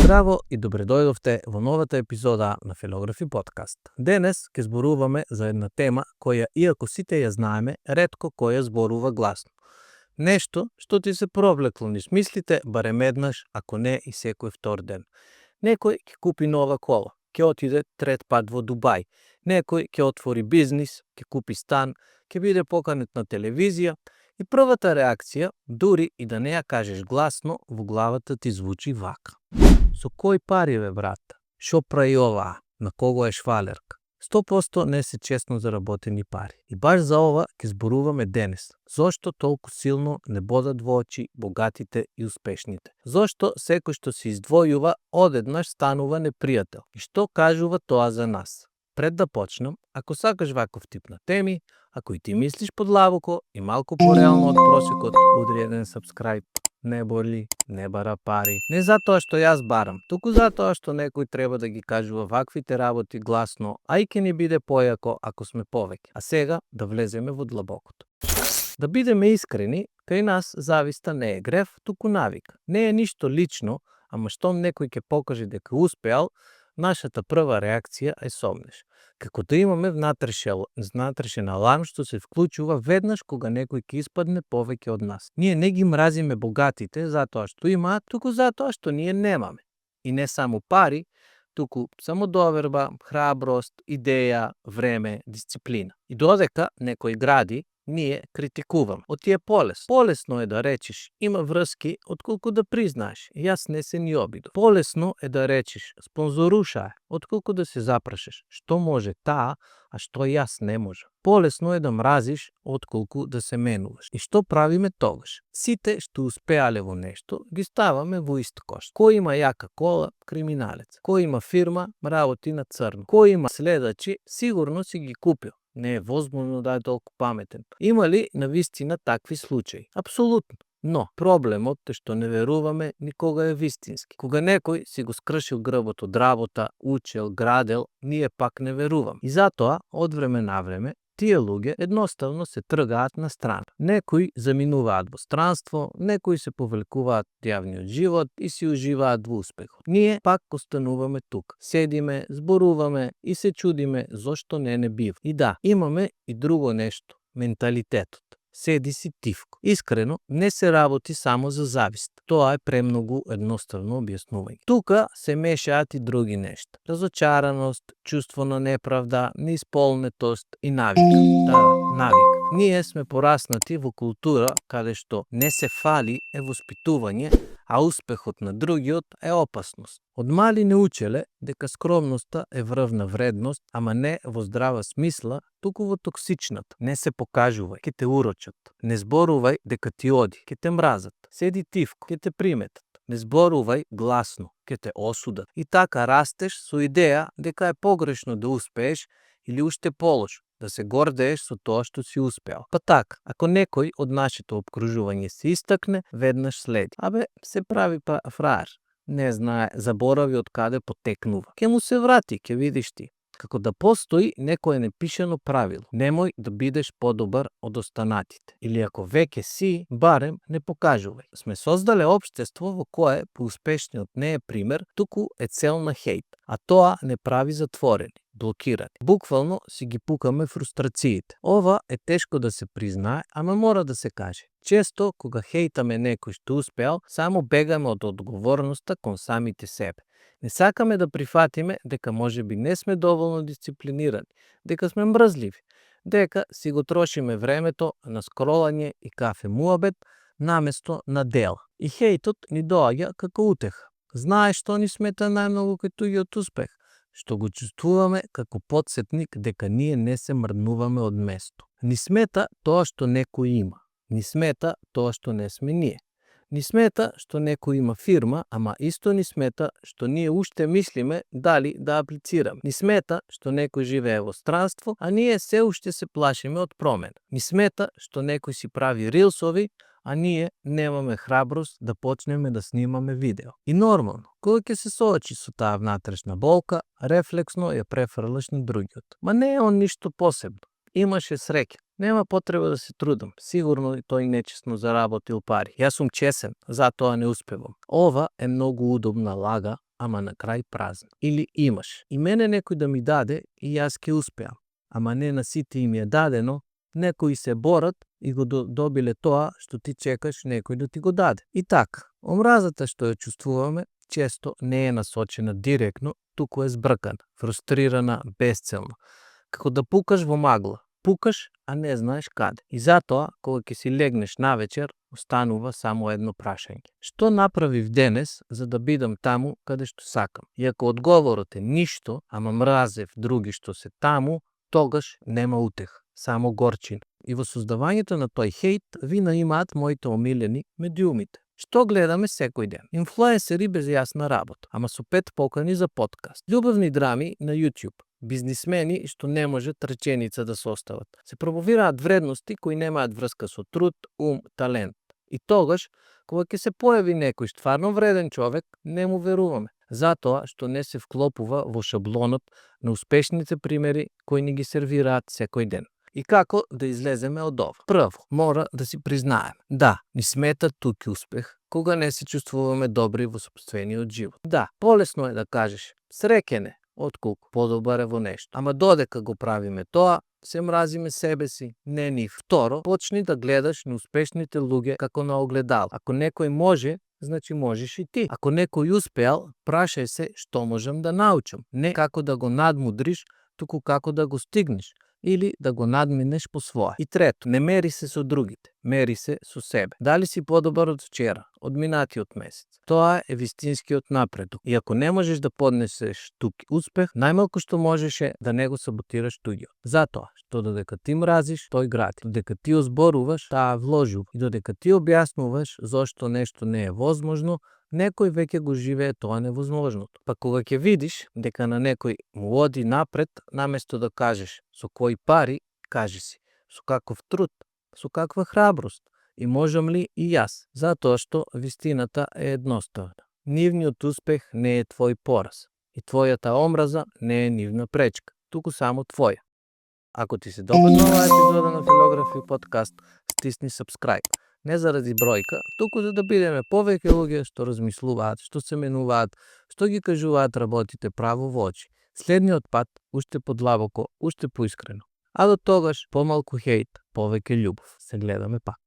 Здраво и добре дојдовте во новата епизода на Филографи подкаст. Денес ќе зборуваме за една тема која, иако сите ја знаеме, ретко која зборува гласно. Нешто што ти се провлекло низ мислите барем еднаш, ако не и секој втор ден. Некој ќе купи нова кола, ќе отиде трет пат во Дубај. Некој ќе отвори бизнис, ќе купи стан, ќе биде поканет на телевизија и првата реакција, дури и да не ја кажеш гласно, во главата ти звучи вака. Со кој пари бе, брат? Шо прави оваа? На кого е швалерка? 100% не се честно заработени пари. И баш за ова ќе зборуваме денес. Зошто толку силно не бодат во очи богатите и успешните? Зошто секој што се издвојува одеднаш станува непријател? И што кажува тоа за нас? Пред да почнам, ако сакаш ваков тип на теми, ако и ти мислиш подлабоко и малку пореално од просекот, удри еден subscribe. Не боли, не бара пари. Не затоа што јас барам, туку затоа што некој треба да ги кажува ваквите работи гласно, а и ќе ни биде појако ако сме повеќе. А сега да влеземе во длабокото. Да бидеме искрени, кај нас зависта не е грев, туку навика. Не е ништо лично, ама штом некој ќе покаже дека успеал, нашата прва реакција е сомнеш. Како да имаме внатрешен аларм што се вклучува веднаш кога некој ќе испадне повеќе од нас. Ние не ги мразиме богатите затоа што имаат, туку затоа што ние немаме. И не само пари, туку самодоверба, храброст, идеја, време, дисциплина. И додека некој гради, ние критикуваме. Оти е полесно. Полесно е да речеш има врски отколку да признаеш јас не се ни обидов. Полесно е да речеш спонзоруша, отколку да се запрашеш што може таа, а што јас не можам. Полесно е да мразиш отколку да се менуваш. И што правиме тогаш? Сите што успеале во нешто ги ставаме во ист кош. Кој има јака кола, криминалец. Кој има фирма, работи на црно. Кој има следачи, сигурно си ги купил. Не е возможно да е толку паметен. Има ли навистина такви случаи? Апсолутно. Но проблемот е што не веруваме никога е вистински. Кога некој си го скршил грбот од работа, учел, градел, ние пак не веруваме. И затоа, од време на време, тие луѓе едноставно се тргаат на страна. Некои заминуваат во странство, некои се повлекуваат јавниот живот и си уживаат во успехот. Ние пак остануваме тук. Седиме, зборуваме и се чудиме зошто не бива. И да, имаме и друго нешто, менталитетот. Седи си тивко. Искрено, не се работи само за завист. Тоа е премногу едноставно објаснување. Тука се мешаат и други нешта. Разочараност, чувство на неправда, неисполнетост и навика. Да, навика. Ние сме пораснати во култура каде што не се фали е воспитување, а успехот на другиот е опасност. Од мали не учеле дека скромноста е врвна вредност, ама не во здрава смисла, туку во токсичната. Не се покажувај, ке те урочат. Не зборувај дека ти оди, ке те мразат. Седи тивко, ке те приметат. Не зборувај гласно, ке те осудат. И така растеш со идеја дека е погрешно да успееш или уште полошо, да се гордееш со тоа што си успеал. Па така, ако некој од нашето обкружување се истакне, веднаш следи. Абе, се прави па фраер. Не знае, заборави од каде потекнува. Ке му се врати, ке видиш ти. Како да постои некое непишано правило. Немој да бидеш подобар од останатите. Или ако веќе си, барем не покажувај. Сме создале општество во кое поуспешниот не е пример, туку е цел на хејт. А тоа не прави затворени, блокирани. Буквално си ги пукаме фрустрациите. Ова е тешко да се признае, ама мора да се каже. Често, кога хейтаме некој што успеал, само бегаме од одговорноста кон самите себе. Не сакаме да прифатиме дека можеби не сме доволно дисциплинирани, дека сме мрзливи, дека си го трошиме времето на скролање и кафе муабет наместо на дела. И хейтот ни доаѓа како утеха. Знаеш што ни смета најмногу кај туѓиот успех? Што го чувствуваме како потсетник дека ние не се мрднуваме од место. Ни смета тоа што некој има. Ни смета тоа што не сме ние. Ни смета што некој има фирма, ама исто ни смета што ние уште мислиме дали да аплицираме. Ни смета што некој живее во странство, а ние се уште се плашиме од промена. Ни смета што некој си прави рилсови, а ние немаме храброст да почнеме да снимаме видео. И нормално, кога ќе се соочи со таа внатрешна болка, рефлексно ја префрлаш на другиот. Ма не е он ништо посебно. Имаше среќа. Нема потреба да се трудам. Сигурно и тој нечесно заработил пари. Јас сум чесен, затоа не успевам. Ова е многу удобна лага, ама на крај празна. Или имаш и мене некој да ми даде и јас ќе успеам, ама не на сите им е дадено, некои се борат и го добиле тоа што ти чекаш некој да ти го даде. И така, омразата што ја чувствуваме често не е насочена директно, туку е збркана, фрустрирана, безцелна. Како да пукаш во магла. Пукаш, а не знаеш каде. И затоа, кога ќе си легнеш навечер, останува само едно прашање. Што направив денес за да бидам таму каде што сакам? И ако одговорот е ништо, ама мразев други што се таму, тогаш нема утех, само горчина. И во создавањето на тој хейт, вина имаат моите омилени медиумите. Што гледаме секој ден? Инфлуенсери без јасна работа, ама со 5 покани за подкаст. Љубовни драми на YouTube. Бизнисмени што не можат реченица да состават. Се промовираат вредности кои немаат врска со труд, ум, талент. И тогаш, кога ќе се појави некој стварно вреден човек, не му веруваме. Затоа што не се вклопува во шаблонот на успешните примери кои ни ги сервираат секој ден. И како да излеземе од ова? Прво, мора да си признаеме. Да, ни смета туки успех, кога не се чувствуваме добри во сопствениот живот. Да, полесно е да кажеш среќен е, отколку подобар е во нешто. Ама додека го правиме тоа, се мразиме себе си, не нив. Второ, почни да гледаш на успешните луѓе како на огледало. Ако некој може, значи можеш и ти. Ако некој успеал, прашај се што можам да научам. Не како да го надмудриш, туку како да го стигнеш или да го надминеш по своја. И трето, не мери се со другите, мери се со себе. Дали си подобар од вчера, од минатиот месец? Тоа е вистинскиот напредок. И ако не можеш да поднесеш туки успех, најмалку што можеш е да не го саботираш туѓиот. Затоа, што додека ти мразиш, тој гради. Додека ти озборуваш, таа вложува. И додека ти објаснуваш зошто нешто не е возможно, некој веќе го живее тоа невозможното. Па кога ќе видиш дека на некој му оди напред, наместо да кажеш со кои пари, кажи си со каков труд, со каква храброст и можам ли и јас, затоа што вистината е едноставна. Нивниот успех не е твој пораз и твојата омраза не е нивна пречка, туку само твоја. Ако ти се допадна оваа епизода на Филографи подкаст, стисни subscribe. Не заради бројка, туку за да бидеме повеќе луѓе што размислуваат, што се менуваат, што ги кажуваат работите право во очи. Следниот пат, уште подлабоко, уште поискрено. А до тогаш, помалку хейт, повеќе љубов. Се гледаме пак.